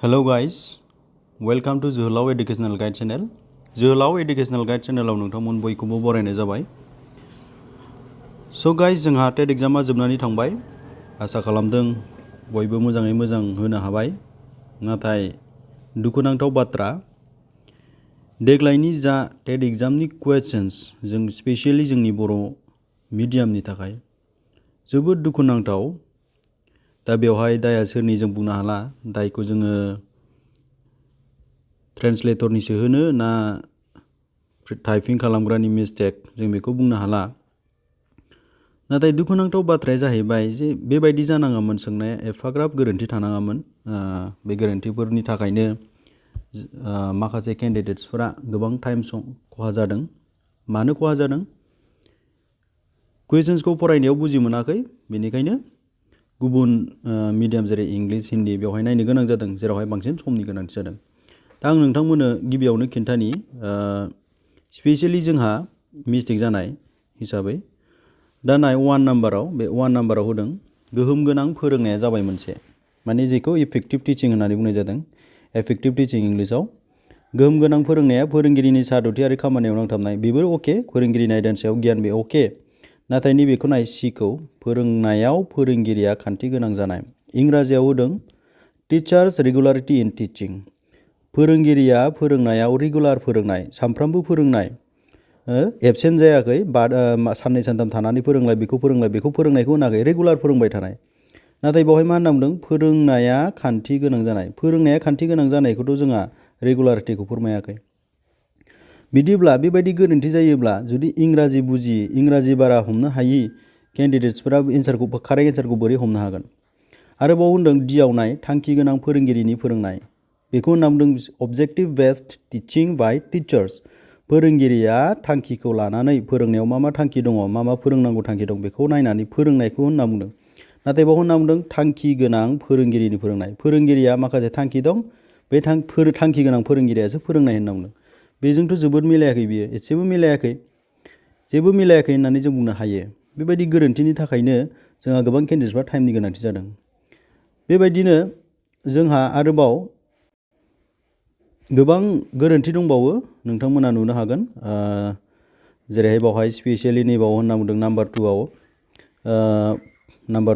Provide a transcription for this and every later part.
Hello guys, welcome to जोहोलाव educational guide channel. जोहोलाव educational guide चैनलाव नोंथांमोन बयखौबो बरायनाय जाबाय। स' गाइस जोंहा टेट एग्जामा जोबनानै थांबाय। आसा खालामदों बयबो मोजाङै मोजां होनो हाबाय। नाथाय दुखुनांथाव बाथ्रा देग्लायनि जा टेट एग्जामनि कुवेश्चन्स जों स्पेशली जोंनि बर' मिडियामनि थाखाय जोबोद दुखुनांथाव। दा बेवहाय दाया सोरनि जों बुंनो हाला, दायखौ जोङो ट्रेन्सलेटरनिसो होनो ना टाइपिं खालामग्रानि मिस्टेक जों बेखौ बुंनो हाला। नाथाय दुखुनांथाव बाथ्राया जाहैबाय जे बेबायदि जानाङामोन, सोंनाया एफाग्राब गोरोन्थि थानाङामोन। बे गोरोन्थिफोरनि थाखायनो माखासे केन्डिडेट्सफोरा गोबां टाइम खहा जादों। मानो खहा जादों? कुवेश्चन्सखौ फरायनायाव बुजि मोनाखै, बेनिखायनो गुबुन मिडियाम जेरै इंलिश, हिन्दी बेवहाय नायनो गोनां जादों, जेरावहाय बांसिन समनि गोनांथि जादों। दा आं नोंथांमोननो गिबियावनो खिन्थानि स्पेशली जोंहा मिस्टेक जानाय हिसाबै दा नाय 1 नाम्बाराव, बे 1 नाम्बाराव होदों गोहोम गोनां फोरोंनाया जाबाय मोनसे, माने जेखौ इफेक्टिभ टिचिं होननानै बुंनाय जादों। इफेक्टिभ टिचिं इंलिशाव गोहोम गोनां फोरोंनाया फोरोंगिरिनि सादथि आरो खामानियाव नांथाबनाय, बेबो अके। फोरोंगिरिनि आयदानि सायाव गियान, बे अके। नाथाय नैबेखौ नाय, सिखौ फोरोंनायाव फोरोंगिरिया खान्थि गोनां जानाय। इंराजियाव होदों टिचार्स रेगुलारिटि इन टिचिं। फोरोंगिरिया फोरोंनायाव रेगुलार फोरोंनाय, सानफ्रामबो फोरोंनाय, एबसेन्ट जायाखै, साननै सानथाम थानानै फोरोंलाय, बेखौ फोरोंनायखौ होनाखै, रेगुलार फोरोंबाय थानाय। नाथाय बेवहाय मा होनना बुंदों? फोरोंनाया खान्थि गोनां जानाय। फोरोंनाया खान्थि गोनां जानायखौथ' जोंहा रेगुलारिटिखौ फोरमायाखै। बिदिब्ला बेबायदि गोरोन्थि जायोब्ला जुदि इंराजि बुजियै, इंराजि बारा हमनो हायि केन्डिडेट्सफोरा कारेक्ट एन्सारखौ बोरै हमनो हागोन? आरोबाव होनदों डिआव नाय, थांखि गोनां फोरोंगिरिनि फोरोंनाय। बेखौ होनना बुंदों अबजेक्टिभ बेस्ड टिचिं बाय टिचार्स। फोरोंगिरिया थांखिखौ लानानै फोरोंनायाव मा थांखि दङ, मा फोरोंनांगौ थांखि दं, बेखौ नायनानै फोरोंनायखौ होनना बुंदों। नाथाय बेयाव होनना बुंदों थांखि गोनां फोरोंगिरिनि फोरोंनाय। फोरोंगिरिया माखासे थांखि दं, बे थांखि गोनां फोरोंगिरियासो फोरोंनाय होनना बुंदों। बेजोंथ' जोबोद मिलायाखै, बियो एसेबो मिलायाखै, जेबो मिलायाखै होननानै जों बुंनो हायो। बेबायदि गोरोन्थिनि थाखायनो जोंहा गोबां केन्डिडेटफ्रा टाइमनि गोनांथि जादों। बेबायदिनो जोंहा आरोबाव गोबां गोरोन्थि दंबावो, नोंथांमोना नुनो हागोन। जेरैहाय बावहाय स्पेशली नैबाव होनना बुंदों नाम्बार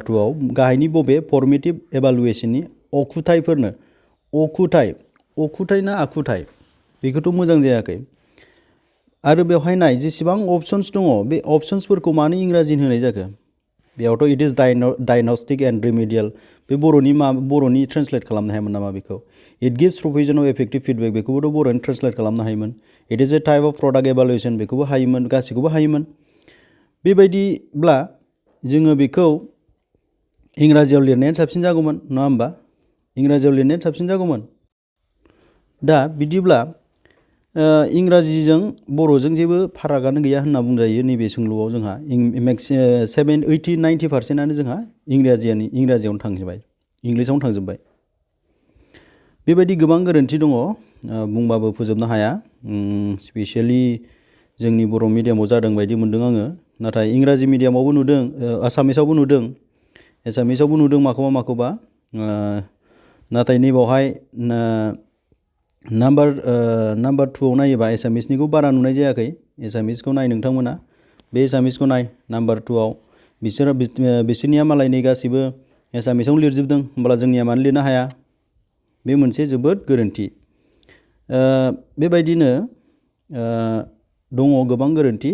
2आव गाहायनि बबे फर्मेटिभ एभालुएसननि अखुथायफोरनो, अखुथाय ना आखुथाय, बेखौथ' मोजां जायाखै। आरो बेवहाय नाय, जेसेबां अपसन्स दङ, बे अपसन्सफोरखौ मानो इंराजिनि होनाय जाखो? बेयावथ' it is diagnostic and remedial, बे बर'नि ट्रेन्सलेट खालामनो हायामोन नामा बेखौ? It gives provision of effective feedback, बेखौबोथ' बर'नि ट्रेन्सलेट खालामनो हायोमोन। It is a type of product evaluation, बेखौबो हायोमोन, गासैखौबो हायोमोन। बेबायदिब्ला जोङो बेखौ इंराजियाव लिरनायानो साबसिन जागौमोन, नङा होमबा? इंराजियाव लिरनायानो साबसिन जागौमोन। दा बिदिब्ला इंराजिजों बर'जों जेबो फारागानो गैया होनना बुंजायो। नैबे सोंलुआव जोंहा 80-90% जोंहा इंराजियावनो थांजोब्बाय, इंलिसावनो थांजोब्बाय। बेबायदि गोबां गोरोन्थि दङ, बुंबाबो फोजोबनो हाया। स्पेशली जोंनि बर' मिडियामाव जादों बायदि मोन्दों आङो। नाथाय इंराजि मिडियामावबो नुदों, आसामिसावबो नुदों, माखौबा। नाथाय नैबावहाय नाम्बार 2आव नायोबा एसामिसनिखौ बारा नुनाय जायाखै। एसामिसखौ नाय नोंथांमोना, बे एसामिसखौ नाय नाम्बार 2आव। बिसोरनिया मालाय नै गासिबो एसामिसावनो लिरजोबदों, होमब्ला जोंनिया मानो लिरनो हाया? बे मोनसे जोबोद गोरोन्थि। बेबायदिनो दङ गोबां गोरोन्थि।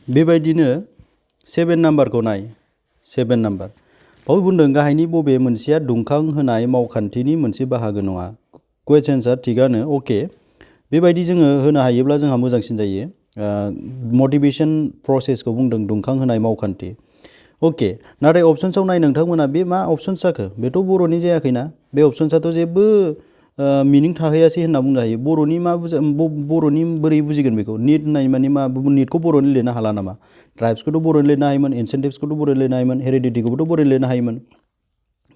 बेबायदिनो 7 नाम्बारखौ नाय, 7 नाम्बार। बाव बुंदों गाहायनि बबे मोनसेया दुंखां होनाय मावखान्थिनि मोनसे बाहागो नङा? कुवेश्चन्सआ थिगानो, अके। बेबायदि जोङो होनो हायोब्ला जोंहा मोजांसिन जायो। मटिभेसन प्रसेसखौ बुंदों दुंखां होनाय मावखान्थि, अके। नाथाय अप्सन्सआव नाय नोंथांमोना, बे मा अप्सन्स जाखो? बेथ' बर'नि जायाखैना। बे अप्सन्सआथ' जेबो मिनिं थाहैयासै होनना बुंनो हायो। बर'नि बोरै बुजिगोन बेखौ? निट होननाय माने मा? निटखौ बर'नि लिरनो हाला नामा? ट्राइब्सखौथ' बर'नि लिरनो हायोमोन, इनसेन्टिभ्सखौथ' बर'नि लिरनो हायोमोन, हेरिडिटिखौबोथ' बर'नि लिरनो हायोमोन।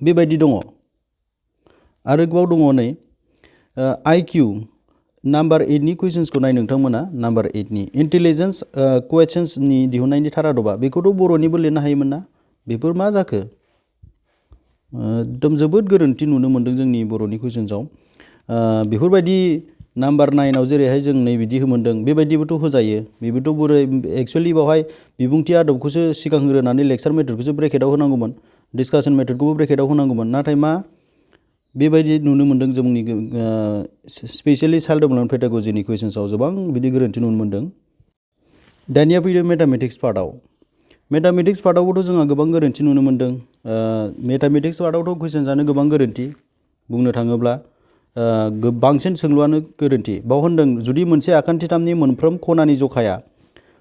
बेबायदि दङ। आरो गोबाव दङ नै IQ नाम्बार 8नि कुइसन्सखौ नाय नोंथांमोना। नाम्बार 8नि इन्टेलिजेन्स कुवेश्चन्सनि दिहुननायनि थारा दबा, बेखौथ' बर'निबो लिरनो हायोमोन ना? बेफोर मा जाखो? एकदम जोबोद गोरोन्थि नुनो मोन्दों जोंनि बर'नि कुइसन्सआव। बेफोरबायदि नाम्बार 9आव जेरैहाय जों नै बिदि मोन्दों बेबायदिबोथ' होजायो। बेबोथ' बोरै एक्सुवेलि बावहाय बिबुंथि आदबखौसो सिगां होग्रोनानै लेक्सार मेथडखौसो ब्रेकेटआव होनांगौमोन, डिसकासन मेथडखौबो ब्रेकेटआव होनांगौमोन। नाथाय मा बेबायदि नुनो मोन्दों जोंनि स्पेसियेलि चाइल्ड डेभेलपमेन्ट पेडागजिनि कुइसन्सआव गोबां बिदि गोरोन्थि नुनो मोन्दों। दानिया फैदों मेथामेटिक्स पार्टआव। मेथामेटिक्स पार्टआवबोथ' जोंहा गोबां गोरोन्थि नुनो मोन्दों। मेथामेटिक्स पार्टआवथ' कुइसन्सआनो गोबां गोरोन्थि बुंनो थाङोब्ला बांसिन सोंलुआनो गोरोन्थि। बाव होनदों जुदि मोनसे आखान्थिथामनि मोनफ्रोम खनानि जखाया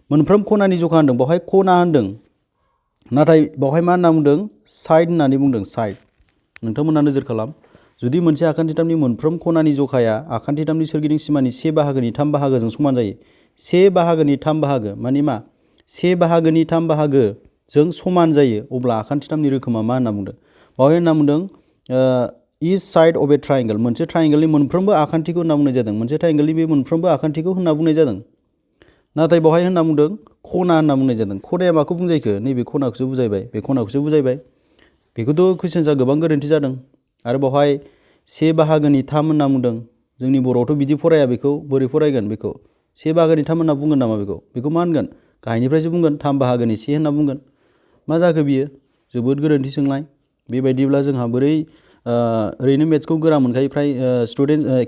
मोनफ्रोम खनानि जखा होनदों, बावहाय खना होनदों, नाथाय बावहाय मा होनना बुंदों साइड होननानै बुंदों। साइड नोंथांमोना नोजोर खालाम, जुदि मोनसे आखान्थिथामनि मोनफ्रोम खनानि जखाया आखान्थिथामनि सोरगिदिं सिमानि 1 बाहागोनि 3 बाहागोजों समान जायो। 1 बाहागोनि 3 बाहागो मानि मा 1 बाहागोनि 3 बाहागोजों समान जायो, अब्ला आखान्थिथामनि रोखोमा मा होनना बुंदों? बावहाय होनना बुंदों etch side of A triangle, मोनसे ट्रायंगलनि मोनफ्रोमबो आखान्थिखौ होनना बुंनाय जादों। मोनसे ट्रायंगलनि बे मोनफ्रोमबो आखान्थिखौ होनना बुंनाय जादों। नाथाय बावहाय होनना बुंदों खना होनना बुंनाय जादों। खनाया माखौ बुंजायखो? नैबे खनाखौसो बुजायबाय, बे खनाखौसो बुजायबाय। बेखौथ' कुइसन्सआ गोबां गोरोन्थि जादों। आरो बावहाय 1 बाहागोनि 3 होनना बुंदों। जोंनि बर'आवथ' बिदि फराया, बेखौ बोरै फरायगोन? बेखौ 1 बाहागोनि 3 होनना बुंगोन नामा? बेखौ मा होनगोन? गाहायनिफ्रायसो बुंगोन 3 बाहागोनि 1 होनना बुंगोन। मा जाखो बियो? जोबोद गोरोन्थि सोंनाय। बेबायदिब्ला जोंहा बोरै ओरैनो मेथ्सखौ गोरा मोनखायो फ्राय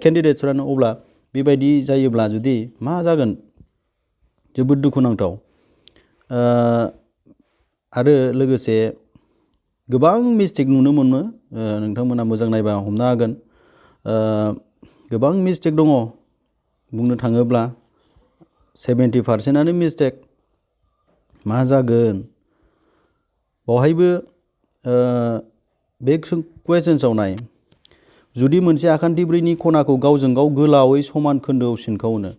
केन्डिडेट्सफ्रानो, अब्ला बेबायदि जायोब्ला जुदि मा जागोन? जोबोद दुखुनांथाव। आरो लोगोसे गोबां मिस्टेक नुनो मोनो। नोंथांमोना मोजां नायबा हमनो हागोन। गोबां मिस्टेक दङ। बुंनो थाङोब्ला 70%आनो मिस्टेक। मा जागोन? बावहायबो बे कुइसन्सआव नाय, जुदि मोनसे आखान्थिब्रैनि खनाखौ गावजों गाव गोलावै समान खोन्दोआव सिनखावनो,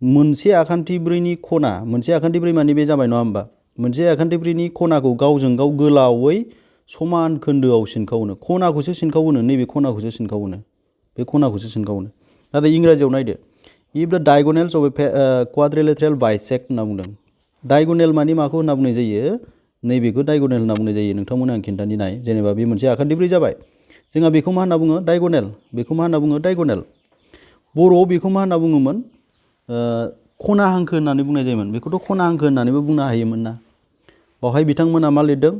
मोनसे आखान्थिब्रैनि खना, मोनसे आखान्थिब्रै माने बे जाबाय नङा होमबा? मोनसे आखान्थिब्रैनि खनाखौ गावजों गाव गोलावै समान खोन्दोआव सिनखावनो, खनाखौसो सिनखावनो, नैबे खनाखौसो सिनखावनो, बे खनाखौसो सिनखावनो। नाथाय इंराजियाव नायदो, इफ द डायगनेल्स अफ ए क्वाड्रिलेटरेल बाइसेक्ट होनना बुंदों। डायगनेल मानि माखौ होनना बुंनाय जायो? नैबेखौ डायगनेल होनना बुंनाय जायो। नोंथांमोना आं खिन्थानि नाय, जेनेबा बे मोनसे आखान्थिब्रै जाबाय, जोंहा बेखौ मा होनना बुङो? डायगनेल। बेखौ मा होनना बुङो? डायगनेल। बर'आव बेखौ मा होनना बुङोमोन? खना हांखो होननानै बुंनाय जायोमोन। बेखौथ' खना हांखो होननानैबो बुंनो हायोमोन ना। बावहाय बिथांमोना मा लिरदों?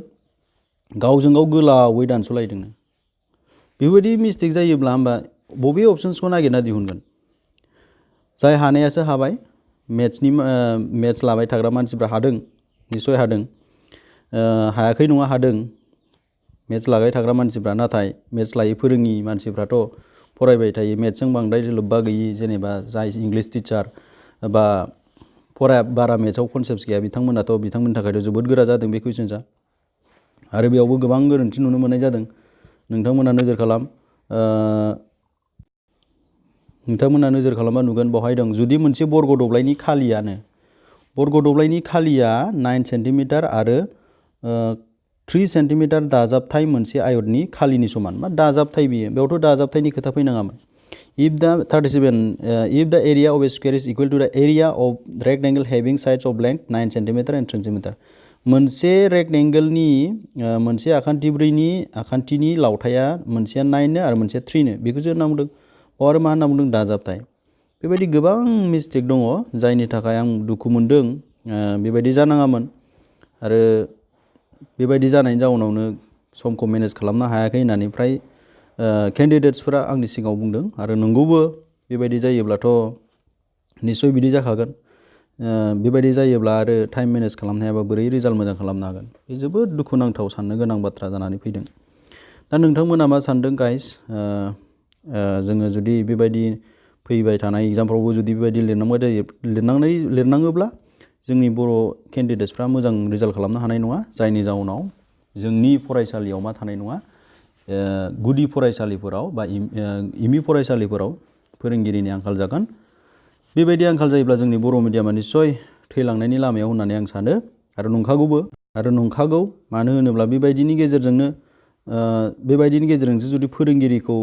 गावजों गाव गोलावै दानस'लायदोंनो। बेबायदि मिस्टेक जायोब्ला होमबा बबे अपसन्सखौ नागिरना दिहुनगोन? जाय हानायासो हाबाय, मेथ्स लाबाय थाग्रा मानसिफ्रा हादों, निस्सय हादों। हायाखै नङा, हादों मेथ्स लाबाय थाग्रा मानसिफ्रा। नाथाय मेथ्स लायै फोरोङि मानसिफ्राथ' फरायबाय थायो, मेथ्सजों बांद्राय लोब्बा गैयि, जेनेबा जाय इंलिस टिचार बा बारा मेथ्सआव कनसेप्ट गैया, बिथांमोननि थाखायथ' जोबोद गोरा जादों बे कुइसन्सआ। आरो बेयावबो गोबां गोरोन्थि नुनो मोननाय जादों। नोंथांमोना नोजोर खालामबा नुगोन, बावहाय दं जुदि मोनसे बर्ग दब्लायनि खालिया 9 सेन्टिमिटार आरो 3 सेन्टिमिटार दाजाबथाय मोनसे आयतनि खालिनि समान। मा दाजाबथाय बियो? बेयावथ' दाजाबथायनि खोथा फैनाङामोन। If the area of a square is equal to the area of rectangle having sides of length 9 centimetre and 3 centimetre. मोनसे रेक्टेंगलनि मोनसे आखान्थिनि लावथाया मोनसेया 9 आरो मोनसेया 3, बेखौसो होनना बुंदों। आरो मा होनना बुंदों? दाजाबथाय। बेबायदि गोबां मिस्टेक दङ, जायनि थाखाय आं दुखु मोनदों। बेबायदि जानाङामोन। आरो बेबायदि जानायनि जाउनावनो समखौ मेनेज खालामनो हायाखै होननानै फ्राय केन्डिडेट्सफोरा आंनि सिगाङाव बुंदों। आरो नंगौबो, बेबायदि जायोब्लाथ' निस्सय बिदि जाखागोन। बेबायदि जायोब्ला आरो टाइम मेनेज खालामनो हायाबा बोरै रिजाल्ट मोजां खालामनो हागोन? बे जोबोद दुखुनांथाव, साननो गोनां बाथ्रा जानानै फैदों। दा नोंथांमोना मा सानदों गाइस? जोङो जुदि बेबायदि फैबाय थानाय एग्जामफ्रावबो जुदि बेबायदि लिरनाङोब्ला जोंनि बर' केन्डिडेट्सफ्रा मोजां रिजाल्ट खालामनो हानाय नङा, जायनि जाउनाव जोंनि फरायसालियाव मा थानाय नङा? गुदि फरायसालिफोराव बा एमइ फरायसालिफोराव फोरोंगिरिनि आंखाल जागोन। बेबायदि आंखाल जायोब्ला जोंनि बर' मिडियामा निस्सय थैलांनायनि लामायाव होननानै आं सानो। आरो नंखागौ। मानो होनोब्ला बेबायदिनि गेजेरजोंसो जुदि फोरोंगिरिखौ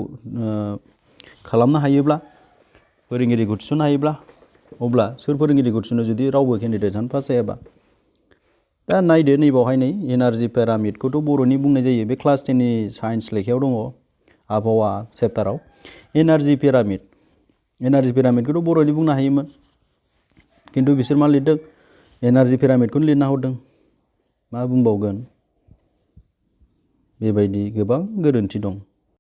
खालामनो हायोब्ला, फोरोंगिरिखौ थिसननो हायोब्ला, अब्ला सोर फोरोंगिरिखौ थिसनो जुदि रावबो केन्डिडेटआनो पास जायाबा? दा नायदो नैबावहाय नै एनार्जि पिरामिडखौथ' बर'नि बुंनाय जायो बे क्लास 10 नि साइन्स लेखायाव दङ आबहावा चेप्टाराव एनार्जि पिरामिडखौथ' बर'नि बुंनो हायोमोन खिन्थु बिसोर मा लिरदों एनार्जि पिरामिडखौनो लिरना हरदों मा बुंबावगोन बेबायदि गोबां गोरोन्थि दं।